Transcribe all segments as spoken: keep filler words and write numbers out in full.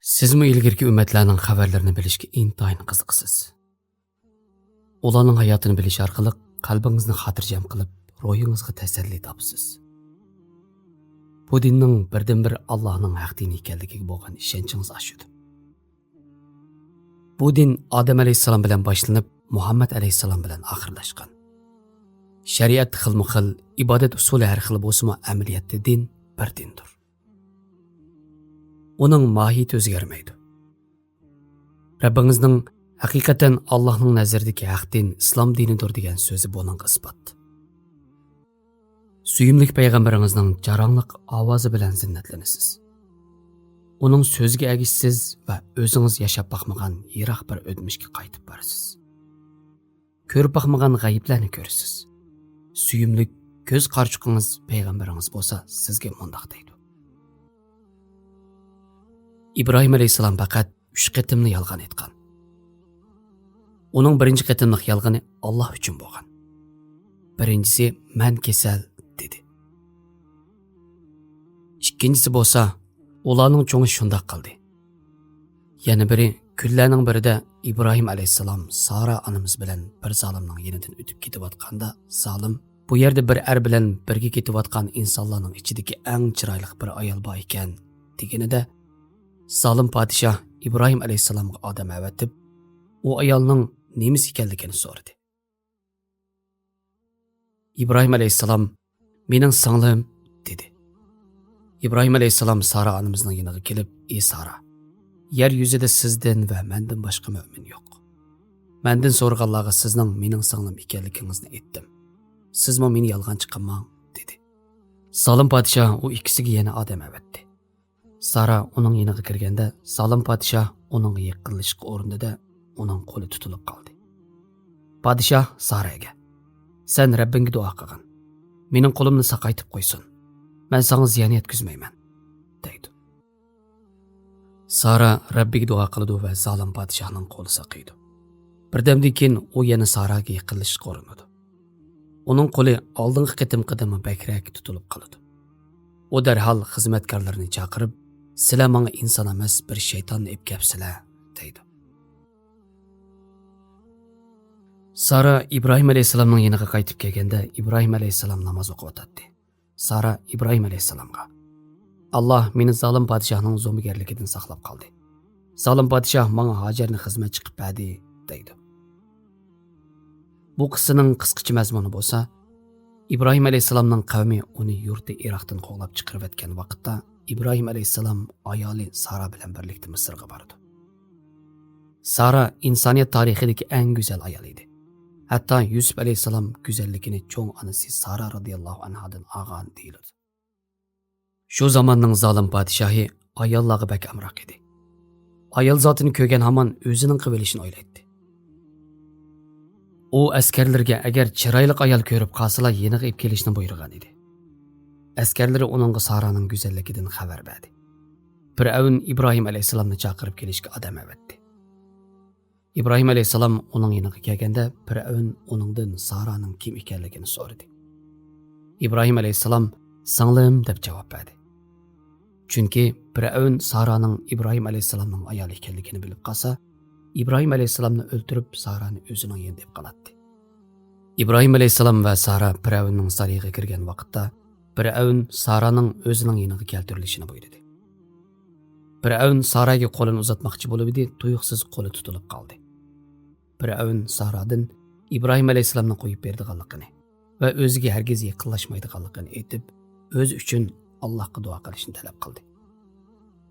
سىزمۇ ئىلگىرىكى ئۈممەتلەرنىڭ خەۋەرلىرىنى بىلىشكە ئىنتايىن قىزىقىسىز. ئۇلارنىڭ ھاياتىنى بىلىش ئارقىلىق قەلبىڭىزنى خاتىرجەم قىلىپ، روھىڭىزغا تەسەللى تاپىسىز. بۇ دىننىڭ بىردىنبىر ئاللاھنىڭ ھەق دىنى ئىكەنلىكىگە بولغان ئىشەنچىڭىز ئاشىدۇ. بۇ دىن ئادەم ئەلەيھىسسالام بىلەن باشلىنىپ، مۇھەممەد ئەلەيھىسسالام بىلەن ئاخىرلاشقان. شەرىئەت خىلمۇ خىل، ئىبادەت ئۇسۇلى ھەر خىل بولسىمۇ، ئەمەلىيەتتە دىن بىر دىندۇر. ئۇنىڭ ماھىيىتى ئۆزگەرمەيدۇ. رەببىڭىزنىڭ ھەقىقەتەن ئاللاھنىڭ نەزىرىدىكى ھەق دىن ئىسلام دىنىدۇر دېگەن سۆزى بۇنىڭغا ئىسپات. سۆيۈملۈك پەيغەمبىرىڭىزنىڭ جاراڭلىق ئاۋازى بىلەن زىننەتلىنىسىز. ئۇنىڭ سۆزىگە ئەگىشىسىز ۋە ئۆزىڭىز ياشاپ باقمىغان يىراق بىر ئۆتمۈشكە قايتىپ بارىسىز. كۆرۈپ باقمىغان غەيىبلەرنى كۆرىسىز. سۆيۈملۈك كۆز قارىچۇقىڭىز پەيغەمبىرىڭىز بولسا سىزگە مۇنداق دەيدۇ: ئىبراھىم ئەلەيھىسسالام پەقەت ئۈچ قېتىملا يالغان ئېيتقان. ئۇنىڭ بىرىنچى قېتىملىق يالغىنى ئاللاھ ئۈچۈن بولغان. بىرىنچىسى، «مەن كېسەل» دېدى. ئىككىنچىسى بولسا، «ئۇلارنىڭ چوڭى شۇنداق قىلدى.» يەنە بىرى، كۈنلەرنىڭ بىرىدە ئىبراھىم ئەلەيھىسسالام سارا ئانىمىز بىلەن بىر زالىمنىڭ يېنىدىن ئۆتۈپ كېتىۋاتقاندا، زالىم، «بۇ يەردە بىر ئەر بىلەن بىرگە كېتىۋاتقان ئىنسانلارنىڭ ئىچىدىكى ئەڭ چىرايلىق بىر ئايال بار ئىكەن» دېگىنىدە، زالىم پادىشاھ ئىبراھىم ئەلەيھىسسالامغا ئادەم ئەۋەتىپ، ئۇ ئايالنىڭ نېمىسى ئىكەنلىكىنى سورىدى. ئىبراھىم ئەلەيھىسسالام، «مېنىڭ سىڭلىم» دېدى. ئىبراھىم ئەلەيھىسسالام سارا ئانىمىزنىڭ يېنىغا كېلىپ، «ئى سارا، يەر يۈزىدە سىزدىن ۋە مەندىن باشقا مۆمىن يوق. مەندىن سورىغانلارغا سىزنىڭ مېنىڭ سىڭلىم ئىكەنلىكىڭىزنى ئېيتتىم. سىزمۇ مېنى يالغانچى قىلماڭ» دېدى. زالىم پادىشاھ ئۇ ئىككىسىگە يەنە ئادەم ئەۋەتتى. سارا ئۇنىڭ يېنىغا كىرگەندە، زالىم پادىشاھ ئۇنىڭغا يېقىنلىشىشقا ئۇرۇندى-دە، ئۇنىڭ قولى تۇتۇلۇپ قالدى. پادىشاھ سارەگە، «سەن رەببىڭگە دۇئا قىلغىن. مېنىڭ قولۇمنى ساقايتىپ قويسۇن. مەن ساڭا زىيان يەتكۈزمەيمەن» دەيدۇ. سارا رەببىگە دۇئا قىلىدۇ ۋە زالىم پادىشاھنىڭ قولى ساقىيىدۇ. بىردەمدىن كېيىن ئۇ يەنە ساراگە يېقىنلىشىشقا ئۇرۇنىدۇ. ئۇنىڭ قولى ئالدىنقى قېتىمقىدىنمۇ بەكرەك تۇتۇلۇپ قالىدۇ. ئۇ دەرھال خىزمەتكارلىرىنى چاقىرىپ، «سىلەر ماڭا ئىنسان ئەمەس، بىر شەيتاننى ئېلىپ كەپسىلەر» دەيدۇ. سارا ئىبراھىم ئەلەيھىسسالامنىڭ يېنىغا قايتىپ كەلگەندە، ئىبراھىم ئەلەيھىسسالام ناماز ئوقۇۋاتاتتى. سارا ئىبراھىم ئەلەيھىسسالامغا، «ئاللاھ مېنى زالىم پادىشاھنىڭ زومىگەرلىكىدىن ساقلاپ قالدى. زالىم پادىشاھ ماڭا ھاجەرنى خىزمەتچى قىلىپ بەردى» دەيدۇ. بۇ قىسسىنىڭ قىسقىچە مەزمۇنى بولسا، ئىبراھىم ئەلەيھىسسالامنىڭ قەۋمى ئۇنى يۇرتى ئىراقتىن قوغلاپ چىقىرىۋەتكەن ۋاقىتتا، ئىبراھىم ئەلەيھىسسالام ئايالى سارا بىلەن بىرلىكتە مىسىرغا بارىدۇ. سارا ئىنسانىيەت تارىخىدىكى ئەڭ گۈزەل ئايال ئىدى. ھەتتا يۈسۈپ ئەلەيھىسسالام گۈزەللىكىنى چوڭ ئانىسى سارا رازىياللاھۇ ئەنھادىن ئالغان دېيىلىدۇ. شۇ زاماننىڭ زالىم پادىشاھى ئاياللارغا بەك ئامراق ئىدى. ئايال زاتىنى كۆرگەن ھامان ئۆزىنىڭ قىلىۋېلىشىنى ئويلايتتى. ئۇ ئەسكەرلىرىگە ئەگەر چىرايلىق ئايال كۆرۈپ قالسىلا يېنىغا ئېلىپ كېلىشنى بۇيرۇغان ئىدى. ئەسكەرلىرى ئۇنىڭغا سارانىڭ گۈزەللىكىدىن خەۋەر بەردى. پىرئەۋن ئىبراھىم ئەلەيھىسسالامنى چاقىرىپ كېلىشكە ئادەم ئەۋەتتى. ئىبراھىم ئەلەيھىسسالام ئۇنىڭ يېنىغا كەلگەندە، پىرئەۋن ئۇنىڭدىن سارانىڭ كىم ئىكەنلىكىنى سورىدى. ئىبراھىم ئەلەيھىسسالام، «سىڭلىم» دەپ جاۋاب بەردى. چۈنكى پىرئەۋن سارانىڭ ئىبراھىم ئەلەيھىسسالامنىڭ ئايالى ئىكەنلىكىنى بىلىپ قالسا، ئىبراھىم ئەلەيھىسسالامنى ئۆلتۈرۈپ، سارانى ئۆزىنىڭ يېنىدا ئېلىپ قالاتتى. ئىبراھىم ئەلەيھىسسالام ۋە سارا پىرئەۋننىڭ سارىيىغا كىرگەن ۋاقىتتا، پىرئەۋن سارانىڭ ئۆزىنىڭ يېنىغا كەلتۈرۈلۈشىنى بۇيرۇدى. پىرئەۋن ساراگە قولىنى ئۇزاتماقچى بولۇۋىدى، تۇيۇقسىز قولى تۇتۇلۇپ قالدى. پىرئەۋن سارادىن ئىبراھىم ئەلەيھىسسالامنى قويۇپ بېرىدىغانلىقىنى ۋە ئۆزىگە ھەرگىز يېقىنلاشمايدىغانلىقىنى ئېيتىپ، ئۆزى ئۈچۈن ئاللاھقا دۇئا قىلىشنى تەلەپ قىلدى.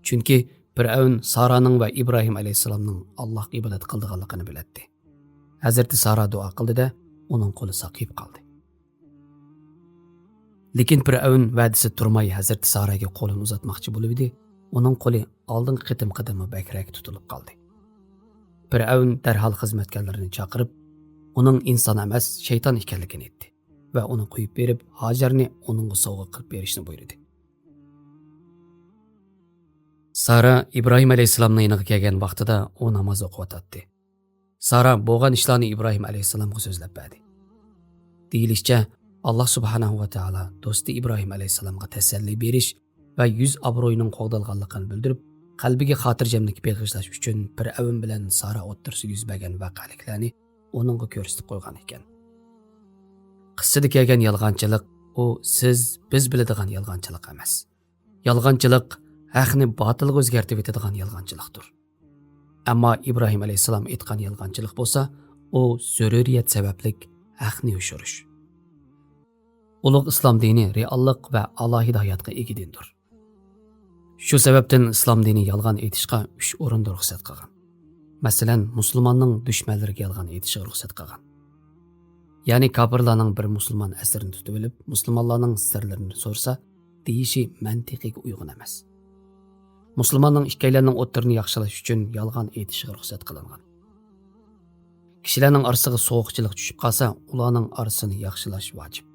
چۈنكى پىرئەۋن سارانىڭ ۋە ئىبراھىم ئەلەيھىسسالامنىڭ ئاللاھقا ئىبادەت قىلىدىغانلىقىنى بىلەتتى. ھەزرىتى سارا دۇئا قىلدى-دە، ئۇنىڭ قولى ساقىيىپ قالدى. لېكىن پىرئەۋن ۋەدىسى تۇرماي ھەزرىتى ساراگە قولىنى ئۇزاتماقچى بولۇۋىدى، ئۇنىڭ قولى ئالدىنقى قېتىمقىدىنمۇ بەكرەك تۇتۇلۇپ قالدى. پىرئەۋن دەرھال خىزمەتكارلىرىنى چاقىرىپ، ئۇنىڭ ئىنسان ئەمەس، شەيتان ئىكەنلىكىنى ئېيتتى ۋە ئۇنى قويۇپ بېرىپ، ھاجەرنى ئۇنىڭغا سوۋغا قىلىپ بېرىشنى بۇيرۇدى. سارا ئىبراھىم ئەلەيھىسسالامنىڭ يېنىغا كەلگەن ۋاقتىدا ئۇ ناماز ئوقۇۋاتاتتى. سارا بولغان ئىشلارنى ئىبراھىم ئەلەيھىسسالامغا سۆزلەپ بەردى. دېيىلىشىچە، ئاللاھ سۇبھانەھۇ ۋە تائالا دوستى ئىبراھىم ئەلەيھىسسالامغا تەسەللى بېرىش ۋە يۈز ئابرۇيىنىڭ قوغدالغانلىقىنى بىلدۈرۈپ، قەلبىگە خاتىرجەملىك بېغىشلاش ئۈچۈن پىرئەۋن بىلەن سارا ئوتتۇرىسىدا يۈز بەرگەن ۋەقەلىكلەرنى ئۇنىڭغا كۆرسىتىپ قويغان ئىكەن. قىسسىدا كەلگەن يالغانچىلىق، ئۇ سىز، بىز بىلىدىغان يالغانچىلىق ئەمەس. يالغانچىلىق ھەقنى باتىلغا ئۆزگەرتىۋېتىدىغان يالغانچىلىقتۇر. ئەمما ئىبراھىم ئەلەيھىسسالام ئېيتقان يالغانچىلىق بولسا، ئۇ زۆرۈرىيەت سەۋەبلىك ھەقنى يوشۇرۇش. ئۇلۇغ ئىسلام دىنى رېئاللىق ۋە ئالاھىدە ھاياتقا ئىگە دىندۇر. شۇ سەۋەبتىن ئىسلام دىنى يالغان ئېيتىشقا ئۈچ ئورۇندا رۇخسەت قىلغان. مەسىلەن، مۇسۇلماننىڭ دۈشمەنلىرىگە يالغان ئېيتىشىغا رۇخسەت قىلغان. يەنى كاپىرلارنىڭ بىر مۇسۇلمان ئەسىرىنى تۇتۇۋېلىپ، مۇسۇلمانلارنىڭ سىرلىرىنى سورىسا، دېيىشى مەنتىقىگە ئۇيغۇن ئەمەس. مۇسۇلماننىڭ ئىككىيلەننىڭ ئوتتۇرىنى ياخشىلاش ئۈچۈن يالغان ئېيتىشىغا رۇخسەت قىلىنغان. كىشىلەرنىڭ ئارىسىغا سوغۇقچىلىق چۈشۈپ قالسا، ئۇلارنىڭ ئارىسىنى ياخشىلاش ۋاجىپ.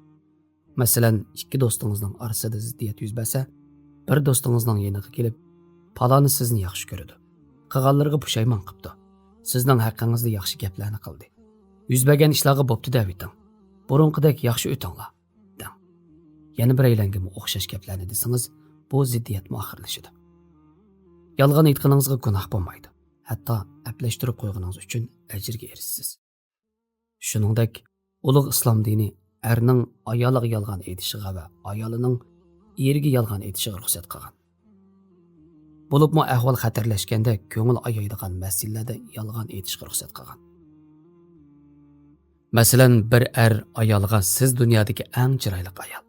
مەسىلەن، ئىككى دوستىڭىزنىڭ ئارىسىدا زىددىيەت يۈز بەرسە، بىر دوستىڭىزنىڭ يېنىغا كېلىپ، پالانى سىزنى ياخشى كۆرىدۇ، قىلغانلىرىغا پۇشايمان قىپتۇ، سىزنىڭ ھەققىڭىزدە ياخشى گەپلەرنى قىلدى، يۈز بەرگەن ئىشلارغا بوپتۇ دەۋېتىڭ، بۇرۇنقىدەك ياخشى ئۆتۈڭلار، دەڭ. يەنە بىرەيلەنگىمۇ ئوخشاش گەپلەرنى دېسىڭىز، بۇ زىددىيەتمۇ ئاخىرلىشىدۇ. يالغان ئېيتقىنىڭىزغا گۇناھ بولمايدۇ، ھەتتا ئەپلەشتۈرۈپ قويغىنىڭىز ئۈچۈن ئەجىرگە ئېرىشىسىز. شۇنىڭدەك، ئۇلۇغ ئىسلام دىنى ئەرنىڭ ئايالىغا يالغان ئېيتىشىغا ۋە ئايالىنىڭ ئېرىگە يالغان ئېيتىشىغا رۇخسەت قىلغان. بولۇپمۇ ئەھۋال خەتەرلەشكەندە كۆڭۈل ئايايدىغان مەسىلىلەردە يالغان ئېيتىشقا رۇخسەت قىلغان. مەسىلەن، بىر ئەر ئايالىغا، سىز دۇنيادىكى ئەڭ چىرايلىق ئايال.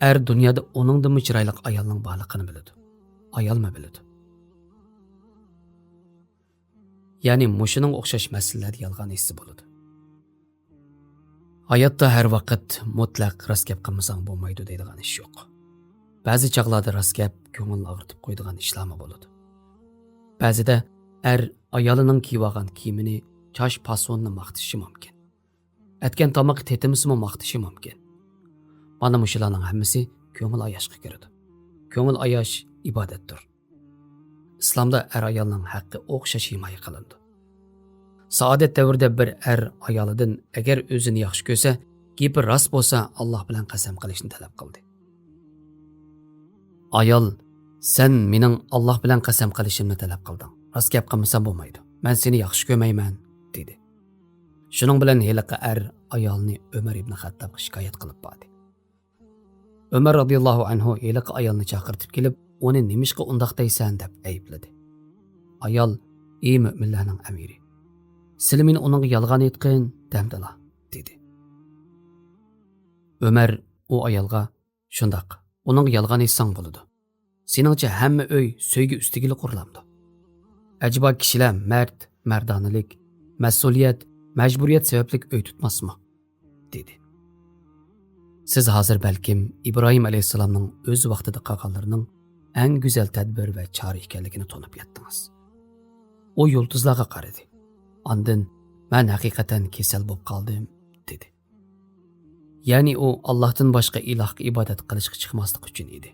ئەر دۇنيادا ئۇنىڭدىنمۇ چىرايلىق ئايالنىڭ بارلىقىنى بىلىدۇ. ئايالمۇ بىلىدۇ. يەنى مۇشۇنىڭغا ئوخشاش مەسىلىلەردە يالغان ئېيتسا بولىدۇ. ھاياتتا ھەر ۋاقىت مۇتلەق راست گەپ قىلمىساڭ بولمايدۇ دەيدىغان ئىش يوق. بەزى چاغلاردا راست گەپ كۆڭۈلنى ئاغرىتىپ قويىدىغان ئىشلارمۇ بولىدۇ. بەزىدە ئەر ئايالىنىڭ كىيىۋالغان كىيىمىنى، چاچ پاسونىنى ماختىشى مۇمكىن. ئەتكەن تامىقى تېتىمىسىمۇ ماختىشى مۇمكىن. مانا مۇشۇلارنىڭ ھەممىسى كۆڭۈل ئاياشقا كىرىدۇ. كۆڭۈل ئاياش ئىبادەتتۇر. ئىسلامدا ئەر-ئايالنىڭ ھەققى ئوخشاش ھىمايە قىلىنىدۇ. سائادەت دەۋرىدە بىر ئەر ئايالىدىن، ئەگەر ئۆزىنى ياخشى كۆرسە، گېپى راست بولسا، ئاللاھ بىلەن قەسەم قىلىشنى تەلەپ قىلدى. ئايال، سەن مېنىڭ ئاللاھ بىلەن قەسەم قىلىشىمنى تەلەپ قىلدىڭ. راست گەپ قىلمىسام بولمايدۇ. مەن سېنى ياخشى كۆرمەيمەن، دېدى. شۇنىڭ بىلەن ھېلىقى ئەر ئايالىنى ئۆمەر ئىبنى خەتتابقا شىكايەت قىلىپ باردى. ئۆمەر رازىياللاھۇ ئەنھۇ ھېلىقى ئايالنى چاقىرتىپ كېلىپ، ئۇنى نېمىشقا ئۇنداق دەيسەن دەپ ئەيىبلىدى. ئايال، ئى مۆمىنلەرنىڭ ئەمىرى، سىلى مېنى ئۇنىڭغا يالغان ئېيتقىن دەمدىلا، دېدى. ئۆمەر ئۇ ئايالغا، شۇنداق، ئۇنىڭغا يالغان ئېيتساڭ بولىدۇ. سېنىڭچە ھەممە ئۆي سۆيگۈ ئۈستىگىلا قۇرۇلامدۇ؟ ئەجەبا كىشىلەر مەرد، مەردانىلىك، مەسئۇلىيەت، مەجبۇرىيەت سەۋەبلىك ئۆي تۇتماسمۇ؟ دېدى. سىز ھازىر بەلكىم ئىبراھىم ئەلەيھىسسالامنىڭ ئۆز ۋاقتىدا قىلغانلىرىنىڭ ئەڭ گۈزەل تەدبىر ۋە چارە ئىكەنلىكىنى تونۇپ يەتتىڭىز. ئۇ يۇلتۇزلارغا قارىدى. ئاندىن، مەن ھەقىقەتەن كېسەل بولۇپ قالدىم، دېدى. يەنى ئۇ ئاللاھتىن باشقا ئىلاھقا ئىبادەت قىلىشقا چىقماسلىق ئۈچۈن ئىدى.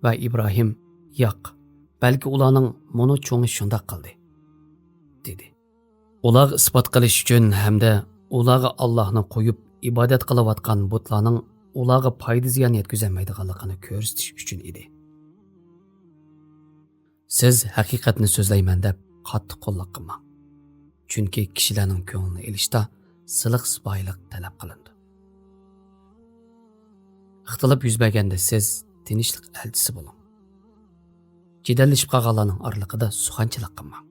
ۋە ئىبراھىم، ياق، بەلكى ئۇلارنىڭ مۇنۇ چوڭى شۇنداق قىلدى، دېدى. ئۇلارغا ئىسپات قىلىش ئۈچۈن ھەمدە ئۇلارغا ئاللاھنى قويۇپ ئىبادەت قىلىۋاتقان بۇتلارنىڭ ئۇلارغا پايدا زىيان يەتكۈزەلمەيدىغانلىقىنى كۆرسىتىش ئۈچۈن ئىدى. سىز ھەقىقەتنى سۆزلەيمەن دەپ قاتتىق قوللۇق قىلماڭ. چۈنكى كىشىلەرنىڭ كۆڭلىنى ئېلىشتا سىلىق سىپايىلىق تەلەپ قىلىنىدۇ. ئىختىلاپ يۈز بەرگەندە سىز تىنچلىق ئەلچىسى بولۇڭ. جېدەللىشىپ قالغانلارنىڭ ئارىلىقىدا سۇخەنچىلىك قىلماڭ.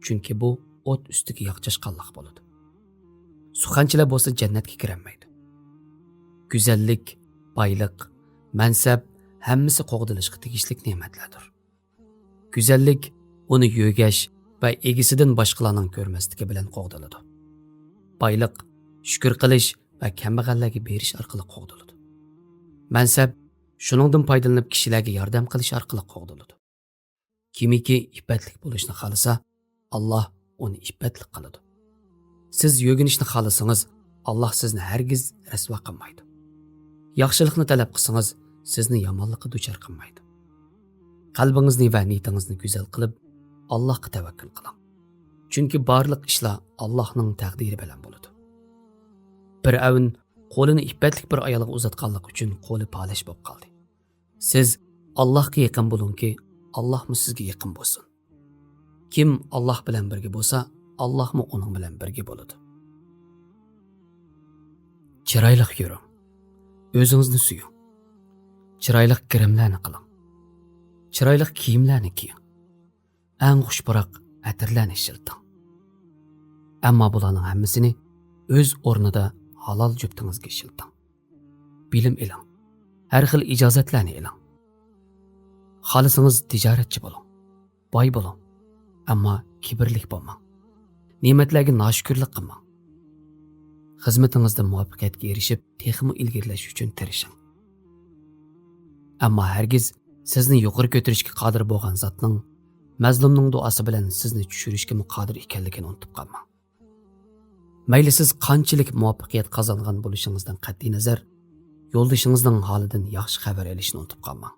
چۈنكى بۇ ئوت ئۈستىگە ياغ چاچقانلىق بولىدۇ. سۇخەنچىلەر بولسا جەننەتكە كىرەلمەيدۇ. گۈزەللىك، بايلىق، مەنسەپ ھەممىسى قوغدىلىشقا تېگىشلىك نېمەتلەردۇر. گۈزەللىك ئۇنى يۆگەش ۋە ئىگىسىدىن باشقىلارنىڭ كۆرمەسلىكى بىلەن قوغدىلىدۇ. بايلىق شۈكۈر قىلىش ۋە كەمبەغەللەرگە بېرىش ئارقىلىق قوغدىلىدۇ. مەنسەپ شۇنىڭدىن پايدىلىنىپ كىشىلەرگە ياردەم قىلىش ئارقىلىق قوغدىلىدۇ. كىمكى ئىپپەتلىك بولۇشنى خالىسا، ئاللاھ ئۇنى ئىپپەتلىك قىلىدۇ. سىز يۆگىنىشنى خالىسىڭىز، ئاللاھ سىزنى ھەرگىز رەسۋا قىلمايدۇ. ياخشىلىقنى تەلەپ قىلسىڭىز، سىزنى يامانلىققا دۇچار قىلمايدۇ. قەلبىڭىزنى ۋە نىيىتىڭىزنى گۈزەل قىلىپ، ئاللاھقا تەۋەككۈل قىلىڭ. چۈنكى بارلىق ئىشلار ئاللاھنىڭ تەقدىرى بىلەن بولىدۇ. پىرئەۋن قولىنى ئىپپەتلىك بىر ئايالغا ئۇزاتقانلىقى ئۈچۈن قولى پالەچ بولۇپ قالدى. سىز ئاللاھقا يېقىن بولۇڭكى، ئاللاھمۇ سىزگە يېقىن بولسۇن. كىم ئاللاھ بىلەن بىرگە بولسا، ئاللاھمۇ ئۇنىڭ بىلەن بىرگە بولىدۇ. چىرايلىق يۈرۈڭ. ئۆزىڭىزنى سۆيۈڭ. چىرايلىق گىرىملەرنى قىلىڭ. چىرايلىق كىيىملەرنى كىيىڭ. ئەڭ خۇش پۇراق ئەتىرلەرنى ئىشلىتىڭ. ئەمما بۇلارنىڭ ھەممىسىنى ئۆز ئورنىدا ھالال جۈپتىڭىزگە ئىشلىتىڭ. بىلىم ئېلىڭ. ھەر خىل ئىجازەتلەرنى ئېلىڭ. خالىسىڭىز تىجارەتچى بولۇڭ. باي بولۇڭ. ئەمما كىبىرلىك بولماڭ. نېمەتلەرگە ناشۈكۈرلۈك قىلماڭ. خىزمىتىڭىزدە مۇۋەپپەقىيەتكە ئېرىشىپ، تېخىمۇ ئىلگىرىلەش ئۈچۈن تىرىشىڭ. ئەمما ھەرگىز سىزنى يۇقىرى كۆتۈرۈشكە قادىر بولغان زاتنىڭ، مەزلۇمنىڭ دۇئاسى بىلەن سىزنى چۈشۈرۈشكىمۇ قادىر ئىكەنلىكىنى ئۇنتۇپ قالماڭ. مەيلى سىز قانچىلىك مۇۋەپپەقىيەت قازانغان بولۇشىڭىزدىن قەتئىينەزەر، يولدىشىڭىزنىڭ ھالىدىن ياخشى خەۋەر ئېلىشنى ئۇنتۇپ قالماڭ.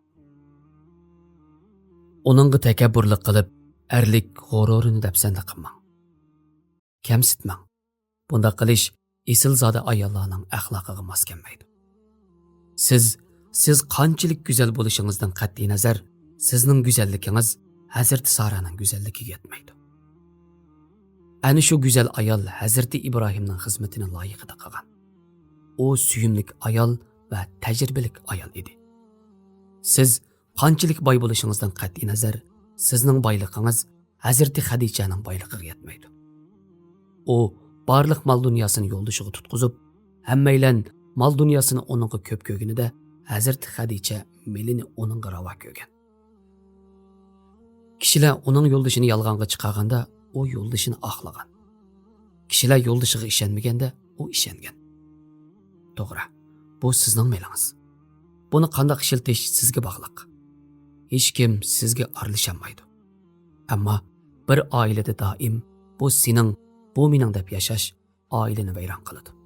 ئۇنىڭغا تەكەببۇرلۇق قىلىپ، ئەرلىك غۇرۇرىنى دەپسەندە قىلماڭ. كەمسىتمەڭ. بۇنداق قىلىش ئېسىلزادە ئاياللارنىڭ ئەخلاقىغا ماس كەلمەيدۇ. سىز، سىز قانچىلىك گۈزەل بولۇشىڭىزدىن قەتئىينەزەر، سىزنىڭ گۈزەللىكىڭىز ھەزرىتى سارانىڭ گۈزەللىكىگە يەتمەيدۇ. ئەنە شۇ گۈزەل ئايال ھەزرىتى ئىبراھىمنىڭ خىزمىتىنى لايىقىدا قىلغان. ئۇ سۆيۈملۈك ئايال ۋە تەجرىبىلىك ئايال ئىدى. سىز قانچىلىك باي بولۇشىڭىزدىن قەتئىينەزەر، سىزنىڭ بايلىقىڭىز ھەزرىتى خەدىچەنىڭ بايلىقىغا يەتمەيدۇ. ئۇ بارلىق مال دۇنياسىنى يولدىشىغا تۇتقۇزۇپ، ھەممەيلەن مال دۇنياسىنى ئۇنىڭغا كۆپ كۆرگىنىدە، ھەزرىتى خەدىچە مېلىنى ئۇنىڭغا راۋا كۆرگەن. كىشىلەر ئۇنىڭ يولدىشىنى يالغانغا چىقارغاندا، ئۇ يولدىشىنى ئاقلىغان. كىشىلەر يولدىشىغا ئىشەنمىگەندە، ئۇ ئىشەنگەن. توغرا، بۇ سىزنىڭ مېلىڭىز. بۇنى قانداق ئىشلىتىش سىزگە باغلىق. ھېچكىم سىزگە ئارىلىشالمايدۇ. ئەمما بىر ئائىلىدە دائىم بۇ سېنىڭ، بۇ مېنىڭ دەپ ياشاش ئائىلىنى ۋەيران قىلىدۇ.